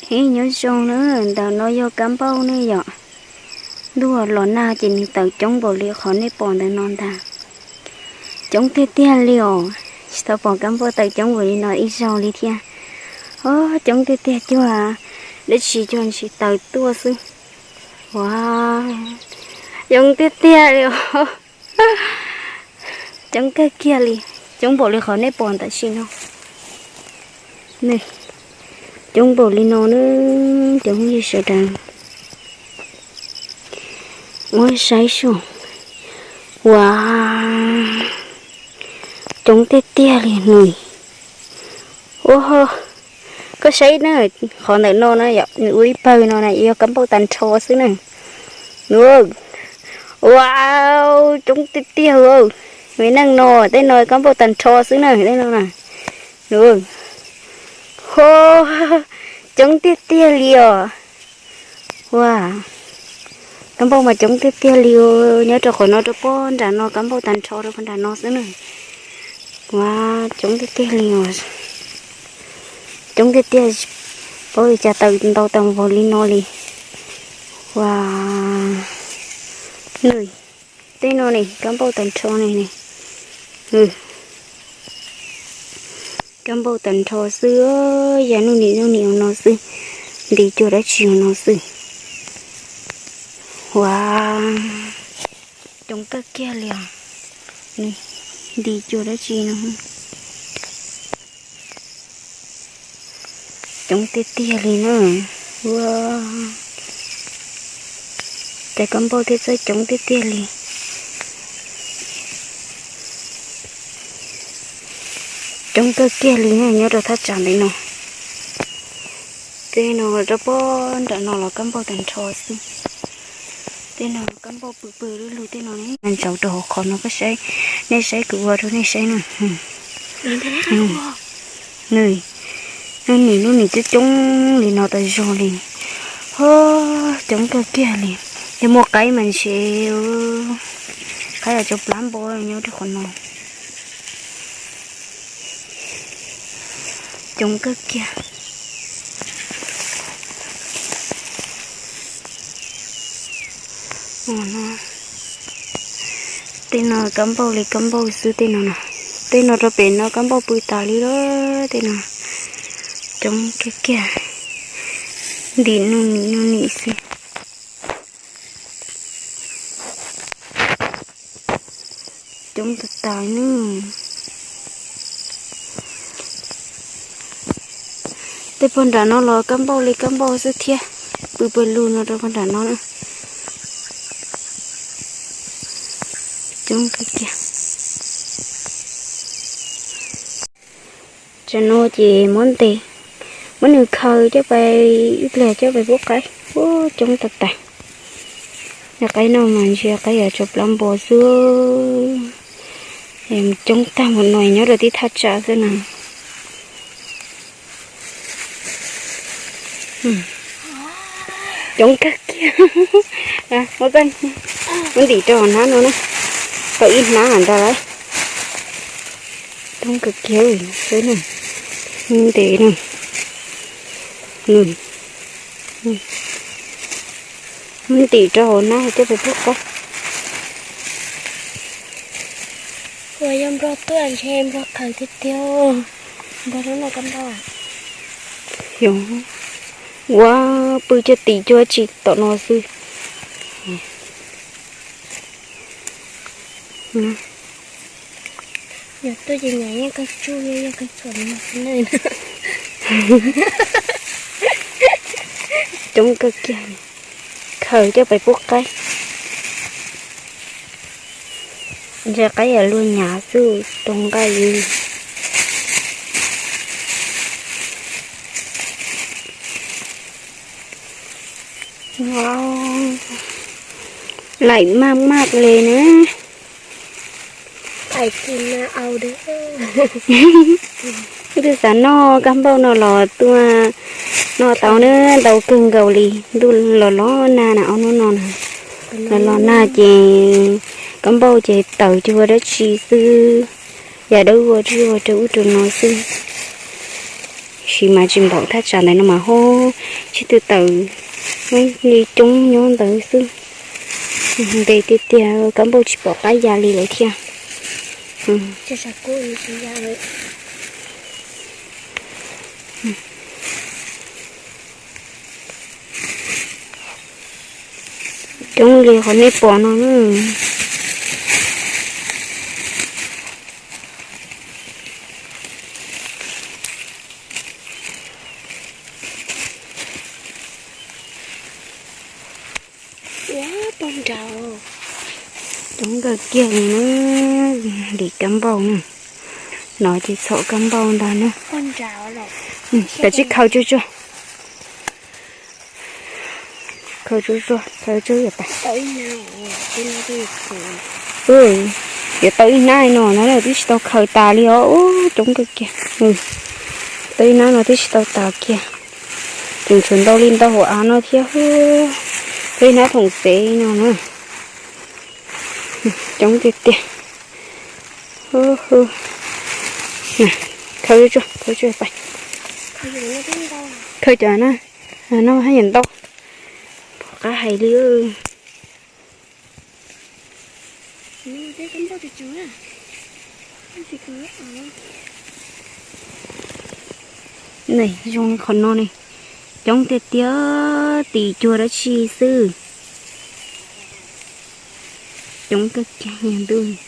Ib nyob zoo na, ntawm no yog kab npauj ne yom. Ntuj los nag ces nws tawm coob npaum li qhov nej pom ntawm no ntag. Coob tiag tiag li os, tsis tau pom kab npauj tawm coob npaum li no ib zaug li thiab. Os, coob tiag tiag cuag dab tsi cuag ntsis taws tuaj xwb. Ua, coob tiag tiag li os. Coob kawg kiag li, coob npaum li qhov nej pom tam sim no. Coob npaum li no na, cov phooj ywg sawv daws, muab saib sub. Ua, coob tiag tiag li nws. Ua, koj saib na, qhov ntawm no na yom, nws ua ib pawg no na yog kab npauj tag nrho xwb na. Ua, coob tiag tiag, me neej no, tej no kab npauj tag nrho xwb na, tej no na. Ho, coob tiag tiag li os. Ua, kab npauj mas coob tiag tiag li, nyob rau qhov no rau pob nram no kab npauj tag nrho rau pob nram no xwb na. Ua, coob tiag tiag li os. Coob tiag tiag, paub li cas tawm ntau tau npaum li no li. Ua, nws, tej no ne kab npauj tag nrho ne. Kab npauj tag nrho xwb, ya nuj nim nuj nim hauv no xwb, nti cuag dab tsi hauv no xwb. Ua, coob kawg kiag li os. Nti cuag dab tsi no. Coob tiag tiag li na. Ua, cov kab npauj thiaj txawj coob tiag tiag li. Coob kawg kiag li nyob rau thaj tsam ntawm no. Tej no rau pob nram no los kab npauj tag nrho xwb. Tej no kab npauj pw pw lug lug tej no ne. Ntsaus rau hauv qhov no koj saib, nej saib kuv ua rau nej saib na. Nws, nws nim nuj nim coob coob li no tas zog li. Ho, coob kawg kiag li. Yog muaj qaib mas ntshe qaib yam cov plab npo nyob rau qhov no. Coob kawg kiag. Tej no kab npauj li kab npauj xwb tej no. Tej no rau pem no kab npauj pw tas li lawm tej no. Coob kawg kiag. Ntim nuj nim nuj nim xwb. Coob tas tas ne. Tej pog nram no los kab npauj li kab npauj xwb thiab. Pw pawg lug no rau pog nram no na. Coob kawg kiag. Tsam no ces muab ntes, muab nws khaws coj pais ib pliag coj pais pub qaib. Ua coob tas tas. Yog qaib no mas ntsia qaib yam cov plab npo xwb. Coob tag npaum no nyob rau tib thaj tsam xwb na. Coob kawg kiag. Muab ntim rau hauv hnab no na. Tau ib hnab ntag lauj. Coob kawg kiag xwb na. Ntes na. Muab ntim rau hauv hnab coj pais pub qaib. Ua yog nplog tuaj ntshe nplog khaws tiag tiag. Nplog lub no kab npauj. Xyov, ua pw coj tim cuag tsi tom no xwb. Yog tuaj ces nyam yeej kawg tsuj yeej kawg txhuam li no xwb ne. Coob kawg kiag, khaws coj pais pub qaib. Ntshai qaib yam luag nyav xwb rau nqaij li. Laim maj maj li na. Ntuj xav noj kab npauj no los tuaj noj tau na, ntau kawg nkaus li. Ntuj los los nag na, ob hnub no na los los nag ces kab npauj ces tawm cuag dab tsi xwb, yam dawb vog rau ub rau no xwb. Tab sis mas tsis npaum thaj tsam ntawm no mas hub, Tsis tw tawm, li coob nyob ntawd xwb. Ntev tiag tiag, kab npauj tsis pom qab ya li lawm thiab. Coob li qhov nej pom no. Coob kawg kiag li na, li kab npauj na. No ces txhom kab npauj ntag na. Kav tsij khaws tsuag tsuag. Khaws tsuag tsuag, khaws tsuag yam pais. Yuav tau ib hnab no na, twb tsis tau khaws tas li os, coob kawg kiag. Tau ib hnab no twb tsis tau tas kiag. Tseem tshuav ntau li ntau hauv av no thiab. Tau ib hnab thoom tsev no na. Coob tiag tiag. Khaws tsuag, khaws tsuag pais. Khaws cov no, no haj yam ntau. Pom qab hais li. Zoo li qhov no ne, coob tiag tiag, tim cuag dab tsi xwb. Coob kawg kiag ntuj.